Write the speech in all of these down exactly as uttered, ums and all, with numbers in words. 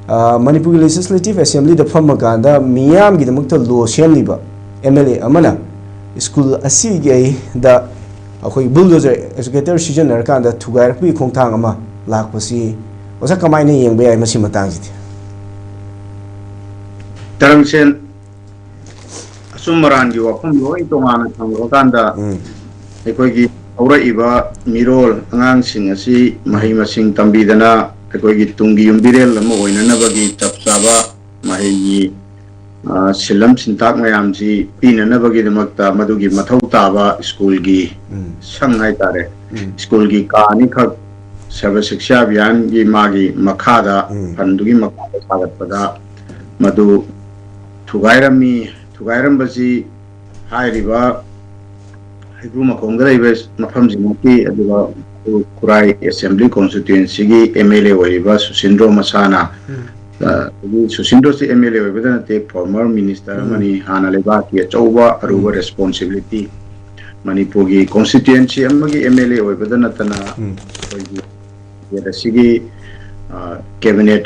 ꯃꯅꯤꯄꯨꯔꯒꯤ ꯂꯦꯖꯤꯁꯂꯦꯇꯤꯚ ꯑꯦꯁꯦꯝꯕ꯭ꯂꯤꯗ ꯐꯝꯃꯀꯥꯟꯗ ꯃꯤꯌꯥꯝꯒꯤꯗꯃꯛꯇ ꯂꯣ ꯁꯦꯝꯂꯤꯕ ꯑꯦꯝ ꯑꯦꯜ ꯑꯦ ꯑꯃꯅ ꯁ꯭ꯀꯨꯜ ꯑꯁꯤꯒꯤꯗ ꯑꯩꯈꯣꯏ ꯕꯨꯜꯗꯣꯖꯔ, ꯑꯦꯛꯁꯀꯦꯇꯔ ꯁꯤꯖꯤꯟꯅꯔꯀꯥꯟꯗ ꯊꯨꯒꯥꯏꯔꯛꯄꯒꯤ ꯈꯣꯡꯊꯥꯡ ꯑꯃ ꯂꯥꯛꯄꯁꯤ ꯑꯣꯖꯥ ꯀꯃꯥꯏꯅ ꯌꯦꯡꯕ ꯌꯥꯏ ꯃꯁꯤ ꯃꯇꯥꯡꯁꯤꯗꯤ? ꯇꯔꯪꯁꯦꯟ, ꯑꯆꯨꯝ ꯑꯔꯥꯟꯒꯤ ꯋꯥꯐꯝ ꯂꯣꯏ ꯇꯣꯉꯥꯟꯅ ꯊꯝꯈ꯭ꯔꯀꯥꯟꯗ, ꯎꯝ, ꯑꯩꯈꯣꯏꯒꯤ ꯍꯧꯔꯛꯏꯕ ꯃꯤꯔꯣꯜ ꯑꯉꯥꯡꯁꯤꯡ ꯑꯁꯤ ꯃꯍꯩ ꯃꯁꯤꯡ ꯇꯝꯕꯤꯗꯅ ꯑꯩꯈꯣꯏꯒꯤ ꯇꯨꯡꯒꯤ ꯌꯨꯝꯕꯤꯔꯦꯜ ꯑꯃ ꯑꯣꯏꯅꯅꯕꯒꯤ ꯆꯞ ꯆꯥꯕ ꯃꯍꯩꯒꯤ, ꯑ, ꯁꯤꯜꯂꯝ ꯁꯤꯟꯊꯥꯛ ꯃꯌꯥꯝꯁꯤ ꯄꯤꯅꯅꯕꯒꯤꯗꯃꯛꯇ ꯃꯗꯨꯒꯤ ꯃꯊꯧ ꯇꯥꯕ ꯁ꯭ꯀꯨꯜꯒꯤ ꯎꯝ, ꯁꯪ ꯍꯥꯏꯇꯥꯔꯦ, ꯎꯝ, ꯁ꯭ꯀꯨꯜꯒꯤ ꯀꯥ ꯑꯅꯤꯈꯛ ꯁꯔꯕ ꯁꯤꯛꯁꯥ ꯑꯚꯤꯌꯥꯟꯒꯤ ꯃꯥꯒꯤ ꯃꯈꯥꯗ, ꯎꯝ, ꯐꯟꯗꯨꯒꯤ ꯃꯈꯥꯗ ꯁꯥꯒꯠꯄꯗ ꯃꯗꯨ ꯊꯨꯒꯥꯏꯔꯝꯃꯤ꯫ ꯊꯨꯒꯥꯏꯔꯝꯕꯁꯤ ꯍꯥꯏꯔꯤꯕ ꯍꯩꯒ꯭ꯔꯨ ꯃꯈꯣꯡꯗ ꯂꯩꯕ ꯃꯐꯝꯁꯤꯃꯛꯀꯤ, ꯑꯗꯨꯒ ꯈꯨꯔꯥꯏ ꯑꯦꯁꯦꯝꯕ꯭ꯂꯤ ꯀꯣꯟꯁꯇꯤꯇ꯭ꯋꯦꯟꯁꯤꯒꯤ ꯑꯦꯝ ꯑꯦꯜ ꯑꯦ ꯑꯣꯏꯔꯤꯕ ꯁꯨꯁꯤꯟꯗ꯭ꯔꯣ ꯃꯁꯥꯅ, ꯎꯝ, ꯑ, ꯁꯨꯁꯤꯟꯗ꯭ꯔꯣꯁꯤ ꯑꯦꯝ ꯑꯦꯜ ꯑꯦ ꯑꯣꯏꯕꯗ ꯅꯠꯇꯦ, ꯐꯣꯔꯃꯔ ꯃꯤꯅꯤꯁꯇꯔ ꯎꯝ, ꯑꯃꯅꯤ, ꯍꯥꯟꯅ ꯂꯩꯕꯥꯛꯀꯤ ꯑꯆꯧꯕ ꯑꯔꯨꯕ ꯎꯝ, ꯔꯦꯁꯄꯣꯟꯁꯤꯕꯤꯂꯤꯇꯤ, ꯃꯅꯤꯄꯨꯔꯒꯤ ꯀꯣꯟꯁꯇꯤꯇ꯭ꯋꯦꯟꯁꯤ ꯑꯃꯒꯤ ꯑꯦꯝ ꯑꯦꯜ ꯑꯦ ꯑꯣꯏꯕꯗ ꯅꯠꯇꯅ ꯎꯝ, ꯑꯩꯈꯣꯏꯒꯤ ꯁ꯭ꯇꯦꯠ ꯑꯁꯤꯒꯤ, ꯑ, ꯀꯦꯕꯤꯅꯦꯠ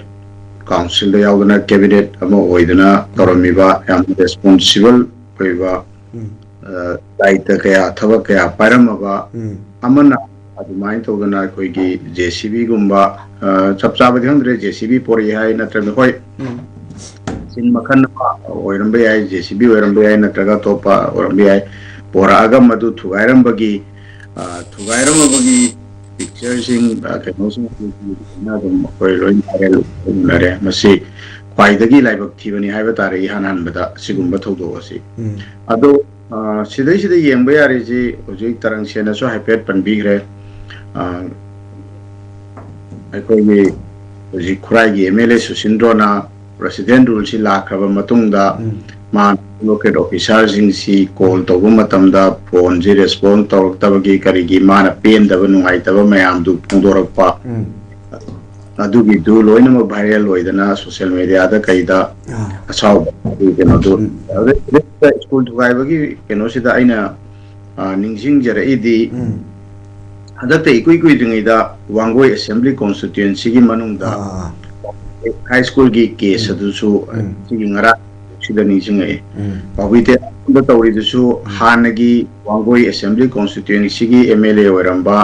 ꯀꯥꯎꯟꯁꯤꯜꯗ ꯌꯥꯎꯗꯅ ꯀꯦꯕꯤꯅꯦꯠ ꯑꯃ ꯑꯣꯏꯗꯅ ꯇꯧꯔꯝꯃꯤꯕ ꯌꯥꯝꯅ ꯔꯦꯁꯄꯣꯟꯁꯤꯕꯜ ꯑꯣꯏꯕ, ꯎꯝ, ꯑ, ꯗꯥꯌꯤꯠꯇ ꯀꯌꯥ, ꯊꯕꯛ ꯀꯌꯥ ꯄꯥꯏꯔꯝꯃꯕ ꯎꯝ, ꯑꯃꯅ ꯑꯗꯨꯃꯥꯏꯅ ꯇꯧꯗꯅ ꯑꯩꯈꯣꯏꯒꯤ ꯖꯦ ꯁꯤ ꯕꯤꯒꯨꯝꯕ, ꯑ, ꯆꯞ ꯆꯥꯕꯗꯤ ꯈꯪꯗ꯭ꯔꯦ, ꯖꯦ ꯁꯤ ꯕꯤ ꯄꯣꯔꯛꯏ ꯍꯥꯏ, ꯅꯠꯇ꯭ꯔꯒ ꯍꯣꯏ, ꯎꯝ, ꯃꯦꯆꯤꯟ ꯃꯈꯜ ꯑꯃ ꯑꯣꯏꯔꯝꯕ ꯌꯥꯏ, ꯖꯦ ꯁꯤ ꯕꯤ ꯑꯣꯏꯔꯝꯕ ꯌꯥꯏ, ꯅꯠꯇ꯭ꯔꯒ ꯑꯇꯣꯞꯄ ꯑꯣꯏꯔꯝꯕ ꯌꯥꯏ, ꯄꯣꯔꯛꯑꯒ ꯃꯗꯨ ꯊꯨꯒꯥꯏꯔꯝꯕꯒꯤ, ꯑ, ꯊꯨꯒꯥꯏꯔꯝꯃꯕꯒꯤ ꯄꯤꯛꯆꯔꯁꯤꯡ, ꯑ, ꯀꯩꯅꯣꯁꯤꯡ ꯑꯗꯨꯝ ꯑꯩꯈꯣꯏ ꯂꯣꯏ ꯚꯥꯏꯔꯦꯜ ꯎꯅꯔꯦ꯫ ꯃꯁꯤ ꯈ꯭ꯋꯥꯏꯗꯒꯤ ꯂꯥꯏꯕꯛ ꯊꯤꯕꯅꯤ ꯍꯥꯏꯕ ꯇꯥꯔꯦ, ꯏꯍꯥꯟ ꯍꯥꯟꯕꯗ ꯑꯁꯤꯒꯨꯝꯕ ꯊꯧꯗꯣꯛ ꯑꯁꯤ꯫ ꯎꯝ, ꯑꯗꯣ, ꯑ, ꯁꯤꯗꯩꯁꯤꯗ ꯌꯦꯡꯕ ꯌꯥꯔꯤꯁꯤ ꯍꯧꯖꯤꯛ ꯇꯔꯪꯁꯦꯅꯁꯨ ꯍꯥꯏꯐꯦꯠ ꯄꯟꯕꯤꯈ꯭ꯔꯦ꯫ ꯑ, ꯑꯩꯈꯣꯏꯒꯤ ꯍꯧꯖꯤꯛ ꯈꯨꯔꯥꯏꯒꯤ ꯑꯦꯝ ꯑꯦꯜ ꯑꯦ ꯁꯨꯁꯤꯟꯗ꯭ꯔꯣꯅ ꯄ꯭ꯔꯁꯤꯗꯦꯟ ꯔꯨꯜꯁꯤ ꯂꯥꯛꯈ꯭ꯔꯕ ꯃꯇꯨꯡꯗ ꯎꯝ, ꯃꯥꯅ ꯂꯣꯀꯦꯜ ꯑꯣꯐꯤꯁꯥꯔꯁꯤꯡꯁꯤ ꯀꯣꯜ ꯇꯧꯕ ꯃꯇꯝꯗ ꯐꯣꯟꯁꯤ ꯔꯦꯁꯄꯣꯟ ꯇꯧꯔꯛꯇꯕꯒꯤ, ꯀꯔꯤꯒꯤ ꯃꯥꯅ ꯄꯦꯟꯗꯕ ꯅꯨꯡꯉꯥꯏꯇꯕ ꯃꯌꯥꯝꯗꯨ ꯐꯣꯡꯗꯣꯔꯛꯄ, ꯎꯝ, ꯑꯗꯨꯒꯤꯗꯨ ꯂꯣꯏꯅꯃꯛ ꯚꯥꯏꯔꯦꯜ ꯑꯣꯏꯗꯅ ꯁꯣꯁꯤꯌꯦꯜ ꯃꯦꯗꯤꯌꯥꯗ ꯀꯩꯗ ꯑꯥ, ꯑꯁꯥꯎꯕ ꯀꯩꯅꯣꯗꯨ, ꯎꯝ, ꯑꯗꯨꯗꯩ ꯁ꯭ꯀꯨꯜ ꯊꯨꯒꯥꯏꯕꯒꯤ ꯀꯩꯅꯣꯁꯤꯗ ꯑꯩꯅ, ꯑ, ꯅꯤꯡꯁꯤꯡꯖꯔꯛꯏꯗꯤ, ꯎꯝ, ꯍꯟꯗꯛꯇ ꯏꯀꯨꯏ ꯀꯨꯏꯗ꯭ꯔꯤꯉꯩꯗ ꯋꯥꯡꯒꯣꯏ ꯑꯦꯁꯦꯝꯕ꯭ꯂꯤ ꯀꯣꯟꯁꯇꯤꯇ꯭ꯋꯦꯟꯁꯤꯒꯤ ꯃꯅꯨꯡꯗ ꯑꯥ, ꯑꯥ, ꯑꯥ, ꯍꯥꯏ ꯁ꯭ꯀꯨꯜꯒꯤ ꯀꯦꯁ ꯑꯗꯨꯁꯨ ꯁꯤꯒꯤ ꯉꯔꯥꯡꯁꯤꯗ ꯅꯤꯡꯁꯤꯡꯉꯛꯑꯦ꯫ ꯄꯥꯎꯕꯤ ꯇꯦꯔꯥꯗ ꯇꯧꯔꯤꯗꯨꯁꯨ ꯍꯥꯟꯅꯒꯤ ꯋꯥꯡꯒꯣꯏ ꯑꯦꯁꯦꯝꯕ꯭ꯂꯤ ꯀꯣꯟꯁꯇꯤꯇ꯭ꯋꯦꯟꯁꯤꯒꯤ ꯑꯦꯝ ꯑꯦꯜ ꯑꯦ ꯑꯣꯏꯔꯝꯕ,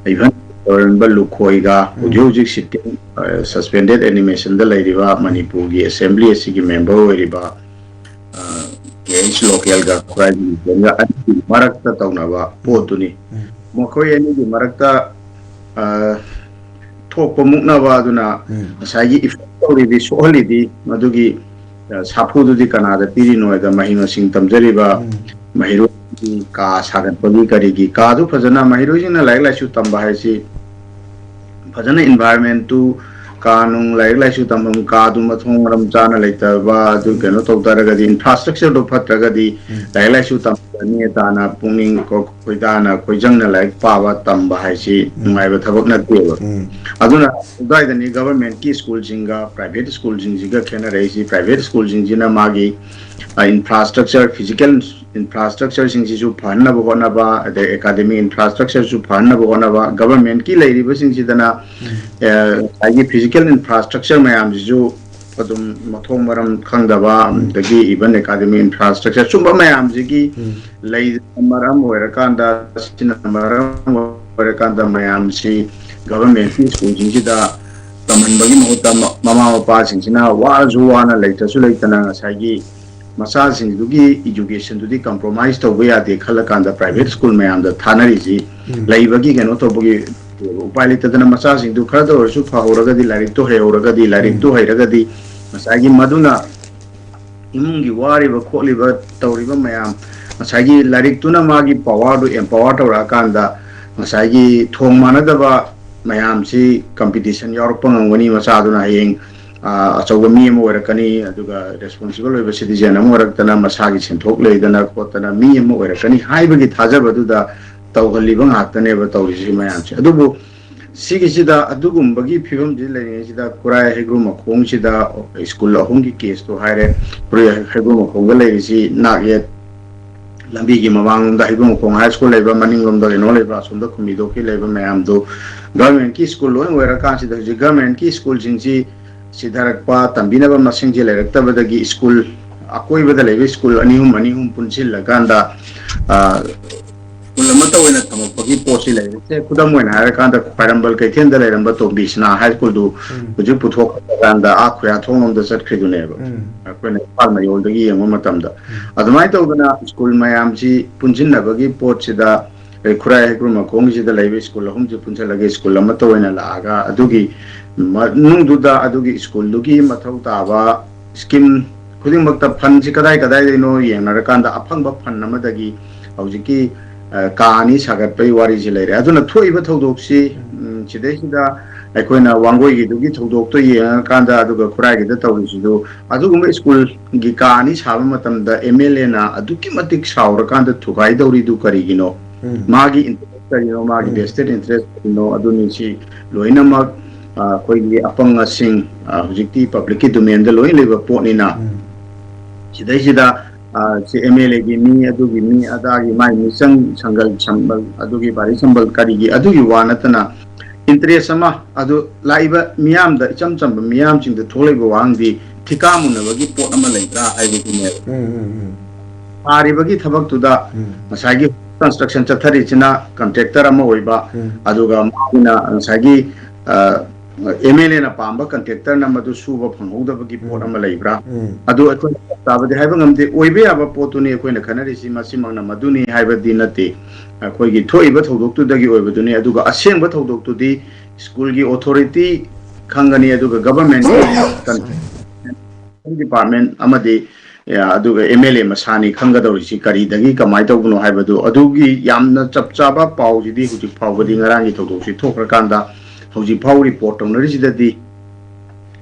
ꯏꯚꯟ ꯑꯣꯏꯔꯝꯕ ꯂꯨꯈꯣꯏꯒ ꯍꯧꯖꯤꯛ ꯍꯧꯖꯤꯛ ꯁꯤꯠꯇꯤꯡ ꯁꯁꯄꯦꯟꯗꯦꯠ ꯑꯦꯅꯤꯃꯦꯁꯟꯗ ꯂꯩꯔꯤꯕ ꯃꯅꯤꯄꯨꯔꯒꯤ ꯑꯦꯁꯦꯝꯕ꯭ꯂꯤ ꯑꯁꯤꯒꯤ ꯃꯦꯝꯕꯔ ꯑꯣꯏꯔꯤꯕ ꯀꯦ ꯑꯩꯆ ꯂꯣꯀꯦꯜꯒ ꯈꯨꯔꯥꯏꯒꯤ ꯂꯤꯡꯖꯦꯜꯒ ꯑꯅꯤꯒꯤ ꯃꯔꯛꯇ ꯇꯧꯅꯕ ꯄꯣꯠꯇꯨꯅꯤ꯫ ꯃꯈꯣꯏ ꯑꯅꯤꯒꯤ ꯃꯔꯛꯇ ꯊꯣꯛꯄ ꯃꯨꯛꯅꯕ ꯑꯗꯨꯅ ꯉꯁꯥꯏꯒꯤ ꯏꯐꯦꯛ ꯇꯧꯔꯤꯗꯤ, ꯁꯣꯛꯍꯜꯂꯤꯗꯤ ꯃꯗꯨꯒꯤ ꯁꯥꯐꯨꯗꯨꯗꯤ ꯀꯅꯥꯗ ꯄꯤꯔꯤꯅꯣ ꯍꯥꯏꯗ ꯃꯍꯩ ꯃꯁꯤꯡ ꯇꯝꯖꯔꯤꯕ ꯃꯍꯩꯔꯣꯏꯒꯤ ꯀꯥ ꯁꯥꯒꯠꯄꯒꯤ ꯀꯔꯤꯒꯤ ꯀꯥꯗꯨ ꯐꯖꯅ ꯃꯍꯩꯔꯣꯏꯁꯤꯡꯅ ꯂꯥꯏꯔꯤꯛ ꯂꯥꯏꯁꯨ ꯇꯝꯕ ꯍꯥꯏꯁꯤ ꯐꯖꯅ ꯏꯟꯚꯥꯏꯔꯣꯟꯃꯦꯟꯇꯨ, ꯀꯥ ꯅꯨꯡ, ꯂꯥꯏꯔꯤꯛ ꯂꯥꯏꯁꯨ ꯇꯝꯐꯝ ꯀꯥꯗꯨ ꯃꯊꯣꯡ ꯃꯔꯝ ꯆꯥꯅ ꯂꯩꯇꯕ, ꯑꯗꯨ ꯀꯩꯅꯣ ꯇꯧ ꯇꯥꯔꯒꯗꯤ, ꯏꯟꯐ꯭ꯔꯥꯁ꯭ꯇ꯭ꯔꯛꯆꯔꯗꯨ ꯐꯠꯇ꯭ꯔꯒꯗꯤ ꯂꯥꯏꯔꯤꯛ ꯂꯥꯏꯁꯨ ꯇꯝꯕ ꯅꯦ ꯇꯥꯅ ꯄꯨꯛꯅꯤꯡ ꯈꯣꯏꯗꯥꯅ ꯈꯣꯏꯖꯪꯅ ꯂꯥꯏꯔꯤꯛ ꯄꯥꯕ ꯇꯝꯕ ꯍꯥꯏꯁꯤ ꯅꯨꯡꯉꯥꯏꯕ ꯊꯕꯛ ꯅꯠꯇꯦꯕ꯫ ꯑꯗꯨꯅ ꯑꯗꯨꯋꯥꯏꯗꯅꯤ ꯒꯚꯔꯟꯃꯦꯟꯠꯀꯤ ꯁ꯭ꯀꯨꯜꯁꯤꯡꯒ ꯄ꯭ꯔꯥꯏꯚꯦꯠ ꯁ꯭ꯀꯨꯜꯁꯤꯡꯁꯤꯒ ꯈꯦꯠꯅꯔꯛꯏꯁꯤ꯫ ꯄ꯭ꯔꯥꯏꯚꯦꯠ ꯁ꯭ꯀꯨꯜꯁꯤꯡꯁꯤꯅ ꯃꯥꯒꯤ ꯏꯟꯐ꯭ꯔꯥꯁ꯭ꯇ꯭ꯔꯛꯆꯔ, ꯐꯤꯖꯤꯀꯦꯜ ꯏꯟꯐ꯭ꯔꯥꯁ꯭ꯇ꯭ꯔꯛꯆꯔꯁꯤꯡꯁꯤꯁꯨ ꯐꯍꯟꯅꯕ ꯍꯣꯠꯅꯕ, ꯑꯗꯩ ꯑꯦꯀꯥꯗꯃꯤꯛ ꯏꯟꯐ꯭ꯔꯥꯁ꯭ꯇ꯭ꯔꯛꯆꯔꯁꯨ ꯐꯍꯟꯅꯕ ꯍꯣꯠꯅꯕ, ꯒꯚꯔꯟꯃꯦꯟꯠꯀꯤ ꯂꯩꯔꯤꯕꯁꯤꯡꯁꯤꯗꯅ ꯉꯁꯥꯏꯒꯤ ꯐꯤꯖꯤꯀꯦꯜ ꯏꯟꯐ꯭ꯔꯥꯁ꯭ꯇ꯭ꯔꯛꯆꯔ ꯃꯌꯥꯝꯁꯤꯁꯨ ꯑꯗꯨꯝ ꯃꯊꯣꯡ ꯃꯔꯝ ꯈꯪꯗꯕ, ꯑꯗꯒꯤ ꯏꯚꯟ ꯑꯦꯀꯥꯗꯃꯤꯛ ꯏꯟꯐ꯭ꯔꯥꯁ꯭ꯇ꯭ꯔꯛꯆꯔ ꯁꯨꯝꯕ ꯃꯌꯥꯝꯁꯤꯒꯤ ꯂꯩꯗꯅ ꯃꯔꯝ ꯑꯣꯏꯔꯀꯥꯟꯗ, ꯑꯁꯤꯅ ꯃꯔꯝ ꯑꯣꯏꯔꯀꯥꯟꯗ ꯃꯌꯥꯝꯁꯤ ꯒꯚꯔꯟꯃꯦꯟꯠꯀꯤ ꯁ꯭ꯀꯨꯜꯁꯤꯡꯁꯤꯗ ꯇꯝꯍꯟꯕꯒꯤ ꯃꯍꯨꯠꯇ ꯃ-, ꯃꯃꯥ ꯃꯄꯥꯁꯤꯡꯁꯤꯅ ꯋꯥꯔꯁꯨ ꯋꯥꯅ ꯂꯩꯇ꯭ꯔꯁꯨ ꯂꯩꯇꯅ ꯉꯁꯥꯏꯒꯤ ꯃꯆꯥꯁꯤꯡꯗꯨꯒꯤ ꯏꯖꯨꯀꯦꯁꯟꯗꯨꯗꯤ ꯀꯝꯄ꯭ꯔꯣꯃꯥꯏꯁ ꯇꯧꯕ ꯌꯥꯗꯦ ꯈꯜꯂꯀꯥꯟꯗ ꯄ꯭ꯔꯥꯏꯚꯦꯠ ꯁ꯭ꯀꯨꯜ ꯃꯌꯥꯝꯗ ꯊꯥꯅꯔꯤꯁꯤ ꯂꯩꯕꯒꯤ ꯀꯩꯅꯣ ꯇꯧꯕꯒꯤ ꯎꯄꯥꯏ ꯂꯩꯇꯗꯅ ꯃꯆꯥꯁꯤꯡꯗꯨ ꯈꯔꯗ ꯑꯣꯏꯔꯁꯨ ꯐꯍꯧꯔꯒꯗꯤ, ꯂꯥꯏꯔꯤꯛꯇꯨ ꯍꯩꯍꯧꯔꯒꯗꯤ, ꯂꯥꯏꯔꯤꯛꯇꯨ ꯍꯩꯔꯒꯗꯤ ꯉꯁꯥꯏꯒꯤ ꯃꯗꯨꯅ ꯏꯃꯨꯡꯒꯤ ꯋꯥꯔꯤꯕ ꯈꯣꯠꯂꯤꯕ ꯇꯧꯔꯤꯕ ꯃꯌꯥꯝ, ꯉꯁꯥꯏꯒꯤ ꯂꯥꯏꯔꯤꯛꯇꯨꯅ ꯃꯥꯒꯤ ꯄꯋꯥꯔꯗꯨ ꯑꯦꯝꯄꯋꯥꯔ ꯇꯧꯔꯛꯑꯀꯥꯟꯗ ꯉꯁꯥꯏꯒꯤ ꯊꯣꯡ ꯃꯥꯟꯅꯗꯕ ꯃꯌꯥꯝꯁꯤ ꯀꯝꯄꯤꯇꯤꯁꯟ ꯌꯥꯎꯔꯛꯄ ꯉꯝꯒꯅꯤ꯫ ꯃꯆꯥꯗꯨꯅ ꯍꯌꯦꯡ, ꯑ, ꯑꯆꯧꯕ ꯃꯤ ꯑꯃ ꯑꯣꯏꯔꯛꯀꯅꯤ, ꯑꯗꯨꯒ ꯔꯦꯁꯄꯣꯟꯁꯤꯕꯜ ꯑꯣꯏꯕ ꯁꯤꯇꯤꯖꯦꯟ ꯑꯃ ꯑꯣꯏꯔꯛꯇꯅ ꯃꯁꯥꯒꯤ ꯁꯦꯟꯊꯣꯛ ꯂꯩꯗꯅ ꯈꯣꯠꯇꯅ ꯃꯤ ꯑꯃ ꯑꯣꯏꯔꯛꯀꯅꯤ ꯍꯥꯏꯕꯒꯤ ꯊꯥꯖꯕꯗꯨꯗ ꯇꯧꯍꯜꯂꯤꯕ ꯉꯥꯛꯇꯅꯦꯕ ꯇꯧꯔꯤꯁꯤ ꯃꯌꯥꯝꯁꯦ꯫ ꯑꯗꯨꯕꯨ ꯁꯤꯒꯤꯁꯤꯗ ꯑꯗꯨꯒꯨꯝꯕꯒꯤ ꯐꯤꯕꯝꯁꯤ ꯂꯩꯔꯤꯉꯩꯁꯤꯗ ꯈꯨꯔꯥꯏ ꯍꯩꯒ꯭ꯔꯨ ꯃꯈꯣꯡꯁꯤꯗ ꯁ꯭ꯀꯨꯜ ꯑꯍꯨꯝꯒꯤ ꯀꯦꯁꯇꯣ ꯍꯥꯏꯔꯦ꯫ ꯈꯨꯔꯥꯏ ꯍꯩꯒ꯭ꯔꯨ ꯃꯈꯣꯡꯗ ꯂꯩꯔꯤꯁꯤ ꯅꯥꯛ ꯌꯦꯠ ꯂꯝꯕꯤꯒꯤ ꯃꯃꯥꯡꯂꯣꯝꯗ ꯍꯩꯒ꯭ꯔꯨ ꯃꯈꯣꯡ ꯍꯥꯏ ꯁ꯭ꯀꯨꯜ ꯂꯩꯕ, ꯃꯅꯤꯡꯂꯣꯝꯗ ꯀꯩꯅꯣ ꯂꯩꯕ, ꯑꯁꯣꯝꯗ ꯀꯨꯝꯕꯤꯗꯣꯛꯀꯤ ꯂꯩꯕ ꯃꯌꯥꯝꯗꯨ ꯒꯚꯔꯟꯃꯦꯟꯠꯀꯤ ꯁ꯭ꯀꯨꯜ ꯂꯣꯏ ꯑꯣꯏꯔꯀꯥꯟꯁꯤꯗ ꯍꯧꯖꯤꯛ ꯒꯚꯔꯟꯃꯦꯟꯠꯀꯤ ꯁ꯭ꯀꯨꯜꯁꯤꯡꯁꯤ ꯁꯤꯊꯔꯛꯄ, ꯇꯝꯕꯤꯅꯕ ꯃꯁꯤꯡꯁꯦ ꯂꯩꯔꯛꯇꯕꯗꯒꯤ ꯁ꯭ꯀꯨꯜ ꯑꯀꯣꯏꯕꯗ ꯂꯩꯕ ꯁ꯭ꯀꯨꯜ ꯑꯅꯤ ꯑꯍꯨꯝ, ꯑꯅꯤ ꯑꯍꯨꯝ ꯄꯨꯟꯁꯤꯜꯂꯀꯥꯟꯗ, ꯑ, ꯁ꯭ꯀꯨꯜ ꯑꯃꯠꯇ ꯑꯣꯏꯅ ꯊꯝꯃꯛꯄꯒꯤ ꯄꯣꯠꯁꯤ ꯂꯩꯔꯦ꯫ ꯁꯦ, ꯈꯨꯗꯝ ꯑꯣꯏꯅ ꯍꯥꯏꯔꯀꯥꯟꯗ, ꯈ꯭ꯋꯥꯏꯔꯝꯕꯟ ꯀꯩꯊꯦꯜꯗ ꯂꯩꯔꯝꯕ ꯇꯣꯝꯕꯤ ꯁꯅꯥ ꯍꯥꯏ ꯁ꯭ꯀꯨꯜꯗꯨ ꯎꯝ꯫ ꯍꯧꯖꯤꯛ ꯄꯨꯊꯣꯛꯈ꯭ꯔꯀꯥꯟꯗ ꯑꯥ ꯈꯨꯌꯥꯊꯣꯡ ꯂꯣꯝꯗ ꯆꯠꯈ꯭ꯔꯤꯗꯨꯅꯦꯕ꯫ ꯎꯝ꯫ ꯑꯩꯈꯣꯏꯅ ꯏꯝꯐꯥꯜ ꯃꯌꯣꯜꯗꯒꯤ ꯌꯦꯡꯕ ꯃꯇꯝꯗ꯫ ꯎꯝ꯫ ꯑꯗꯨꯃꯥꯏꯅ ꯇꯧꯗꯅ ꯁ꯭ꯀꯨꯜ ꯃꯌꯥꯝꯁꯤ ꯄꯨꯟꯁꯤꯟꯅꯕꯒꯤ ꯄꯣꯠꯁꯤꯗ, ꯑꯩ ꯈꯨꯔꯥꯏ ꯍꯩꯀ꯭ꯔꯨ ꯃꯈꯣꯡꯁꯤꯗ ꯂꯩꯕ ꯁ꯭ꯀꯨꯜ ꯑꯍꯨꯝꯁꯤ ꯄꯨꯟꯁꯤꯜꯂꯒ ꯁ꯭ꯀꯨꯜ ꯑꯃꯠꯇ ꯑꯣꯏꯅ ꯂꯥꯛꯑꯒ, ꯑꯗꯨꯒꯤ ꯃꯅꯨꯡꯗꯨꯗ ꯑꯗꯨꯒꯤ ꯁ꯭ꯀꯨꯜꯗꯨꯒꯤ ꯃꯊꯧ ꯇꯥꯕ ꯁ꯭ꯀꯤꯝ ꯈꯨꯗꯤꯡꯃꯛꯇ ꯐꯟꯁꯤ ꯀꯗꯥꯏ ꯀꯗꯥꯏꯗꯩꯅꯣ ꯌꯦꯡꯅꯔꯀꯥꯟꯗ ꯑꯐꯪꯕ ꯐꯟ ꯑꯃꯗꯒꯤ ꯍꯧꯖꯤꯛꯀꯤ, ꯑ, ꯀꯥ ꯑꯅꯤ ꯁꯥꯒꯠꯄꯒꯤ ꯋꯥꯔꯤꯁꯤ ꯂꯩꯔꯦ꯫ ꯑꯗꯨꯅ ꯊꯣꯛꯏꯕ ꯊꯧꯗꯣꯛꯁꯤ, ꯎꯝ, ꯁꯤꯗꯩꯁꯤꯗ ꯑꯩꯈꯣꯏꯅ ꯋꯥꯡꯒꯣꯏꯒꯤꯗꯨꯒꯤ ꯊꯧꯗꯣꯛꯇꯣ ꯌꯦꯡꯉꯀꯥꯟꯗ, ꯑꯗꯨꯒ ꯈꯨꯔꯥꯏꯒꯤꯗ ꯇꯧꯔꯤꯁꯤꯁꯨ, ꯑꯗꯨꯒꯨꯝꯕ ꯁ꯭ꯀꯨꯜꯒꯤ ꯀꯥ ꯑꯅꯤ ꯁꯥꯕ ꯃꯇꯝꯗ ꯑꯦꯝ ꯑꯦꯜ ꯑꯦꯅ ꯑꯗꯨꯛꯀꯤ ꯃꯇꯤꯛ ꯁꯥꯎꯔꯀꯥꯟꯗ ꯊꯨꯒꯥꯏꯗꯧꯔꯤꯗꯨ ꯀꯔꯤꯒꯤꯅꯣ? ꯎꯝ꯫ ꯃꯥꯒꯤ interest ꯀꯔꯤꯅꯣ? ꯃꯥꯒꯤ ꯎꯝ꯫ Vested interest ꯀꯔꯤꯅꯣ? ꯑꯗꯨꯅꯤ ꯁꯤ ꯂꯣꯏꯅꯃꯛ, ꯑ, ꯑꯩꯈꯣꯏꯒꯤ ꯑꯄꯪ ꯑꯁꯤꯡ, ꯑ, ꯍꯧꯖꯤꯛꯇꯤ publicꯀꯤ domainꯗ ꯂꯣꯏ ꯂꯩꯕ ꯄꯣꯠꯅꯤꯅ, ꯎꯝ꯫ ꯁꯤꯗꯩꯁꯤꯗ, ꯑ, ꯁꯤ ꯑꯦꯝ ꯑꯦꯜ ꯑꯦꯒꯤ ꯃꯤ, ꯑꯗꯨꯒꯤ ꯃꯤ, ꯑꯗꯥꯒꯤ ꯃꯥꯏ ꯃꯤꯆꯪ ꯁꯪꯒꯜ ꯁꯝꯕꯜ, ꯑꯗꯨꯒꯤ ꯚꯥꯔꯤ ꯁꯝꯕꯜ ꯀꯔꯤꯒꯤ, ꯑꯗꯨꯒꯤ ꯋꯥ ꯅꯠꯇꯅ, interest ꯑꯃ, ꯑꯗꯨ ꯂꯥꯛꯏꯕ ꯃꯤꯌꯥꯝꯗ, ꯏꯆꯝ ꯆꯝꯕ ꯃꯤꯌꯥꯝꯁꯤꯡꯗ ꯊꯣꯛꯂꯛꯏꯕ ꯋꯥꯍꯪꯗꯤ, ꯊꯤꯀꯥ ꯃꯨꯟꯅꯕꯒꯤ ꯄꯣꯠ ꯑꯃ ꯂꯩꯕ꯭ꯔꯥ ꯍꯥꯏꯕꯗꯨꯅꯦꯕ꯫ ꯎꯝ, ꯎꯝ, ꯎꯝ꯫ ꯁꯥꯔꯤꯕꯒꯤ ꯊꯕꯛꯇꯨꯗ ꯎꯝ꯫ ꯉꯁꯥꯏꯒꯤ construction ꯆꯠꯊꯔꯤꯁꯤꯅ contractor ꯑꯃ ꯑꯣꯏꯕ, ꯎꯝ꯫ ꯑꯗꯨꯒ ꯃꯥꯒꯤꯅ ꯉꯁꯥꯏꯒꯤ, ꯑ, ꯑꯦꯝ ꯑꯦꯜ ꯑꯦꯅ ꯄꯥꯝꯕ contractorꯅ ꯃꯗꯨ ꯁꯨꯕ ꯐꯪꯍꯧꯗꯕꯒꯤ ꯄꯣꯠ ꯎꯝ꯫ ꯑꯃ ꯂꯩꯕ꯭ꯔꯥ? ꯎꯝ꯫ ꯑꯗꯨ ꯑꯩꯈꯣꯏꯅ ꯆꯞ ꯆꯥꯕꯗꯤ ꯍꯥꯏꯕ ꯉꯝꯗꯦ꯫ ꯑꯣꯏꯕ ꯌꯥꯕ ꯄꯣꯠꯇꯨꯅꯤ ꯑꯩꯈꯣꯏꯅ ꯈꯟꯅꯔꯤꯁꯤ, ꯃꯁꯤꯃꯛꯅ ꯃꯗꯨꯅꯤ ꯍꯥꯏꯕꯗꯤ ꯅꯠꯇꯦ꯫ ꯑꯩꯈꯣꯏꯒꯤ ꯊꯣꯛꯏꯕ ꯊꯧꯗꯣꯛꯇꯨꯗꯒꯤ ꯑꯣꯏꯕꯗꯨꯅꯤ, ꯑꯗꯨꯒ ꯑꯁꯦꯡꯕ ꯊꯧꯗꯣꯛꯇꯨꯗꯤ ꯁ꯭ꯀꯨꯜꯒꯤ authority ꯈꯪꯒꯅꯤ, ꯑꯗꯨꯒ governmentꯀꯤ department ꯑꯃꯗꯤ, ꯑ, ꯑꯗꯨꯒ ꯑꯦꯝ ꯑꯦꯜ ꯑꯦ ꯃꯁꯥꯅꯤ ꯈꯪꯒꯗꯧꯔꯤꯁꯤ ꯀꯔꯤꯗꯒꯤ ꯀꯃꯥꯏꯅ ꯇꯧꯕꯅꯣ ꯍꯥꯏꯕꯗꯨ꯫ ꯑꯗꯨꯒꯤ ꯌꯥꯝꯅ ꯆꯞ ꯆꯥꯕ ꯄꯥꯎꯁꯤꯗꯤ ꯍꯧꯖꯤꯛ ꯐꯥꯎꯕꯗꯤ, ꯉꯔꯥꯡꯒꯤ ꯊꯧꯗꯣꯛꯁꯤ ꯊꯣꯛꯈ꯭ꯔꯀꯥꯟꯗ ꯍꯧꯖꯤꯛ ꯐꯥꯎ report ꯇꯧꯅꯔꯤꯁꯤꯗꯗꯤ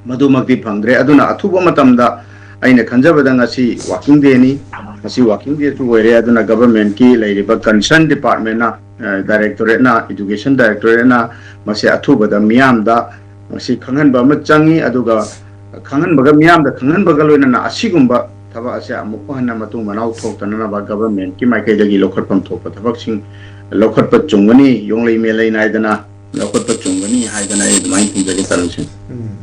ꯃꯗꯨꯃꯛꯇꯤ ꯐꯪꯗ꯭ꯔꯦ꯫ ꯑꯗꯨꯅ ꯑꯊꯨꯕ ꯃꯇꯝꯗ, ꯑꯩꯅ ꯈꯟꯖꯕꯗ ꯉꯁꯤ working dayꯅꯤ, ꯉꯁꯤ working dayꯁꯨ ꯑꯣꯏꯔꯦ, ꯑꯗꯨꯅ governmentꯀꯤ ꯂꯩꯔꯤꯕ concern departmentꯅ, ꯑ, directorateꯅ, education directorateꯅ ꯃꯁꯤ ꯑꯊꯨꯕꯗ ꯃꯤꯌꯥꯝꯗ ꯃꯁꯤ ꯈꯪꯍꯟꯕ ꯑꯃ ꯆꯪꯉꯤ꯫ ꯑꯗꯨꯒ ꯈꯪꯍꯟꯕꯒ, ꯃꯤꯌꯥꯝꯗ ꯈꯪꯍꯟꯕꯒ ꯂꯣꯏꯅꯅ ꯑꯁꯤꯒꯨꯝꯕ ꯊꯕꯛ ꯑꯁꯦ ꯑꯃꯨꯛ ꯍꯟꯅ ꯃꯇꯨꯡ ꯃꯅꯥꯎ ꯊꯣꯛꯇꯅꯅꯕ governmentꯀꯤ ꯃꯥꯏꯀꯩꯗꯒꯤ ꯂꯧꯈꯠꯐꯝ ꯊꯣꯛꯄ ꯊꯕꯛꯁꯤꯡ ꯂꯧꯈꯠꯄ ꯆꯨꯝꯒꯅꯤ, ꯌꯣꯡꯂꯩ ꯃꯦꯂꯩ ꯅꯥꯏꯗꯅ ꯂꯧꯈꯠꯄ ꯆꯨꯝꯒꯅꯤ ꯍꯥꯏꯗꯅ ꯑꯩ ꯑꯗꯨꯃꯥꯏꯅ ꯊꯝꯖꯒꯦ, ꯇꯔꯨꯛꯁꯦ꯫ ꯎꯝ꯫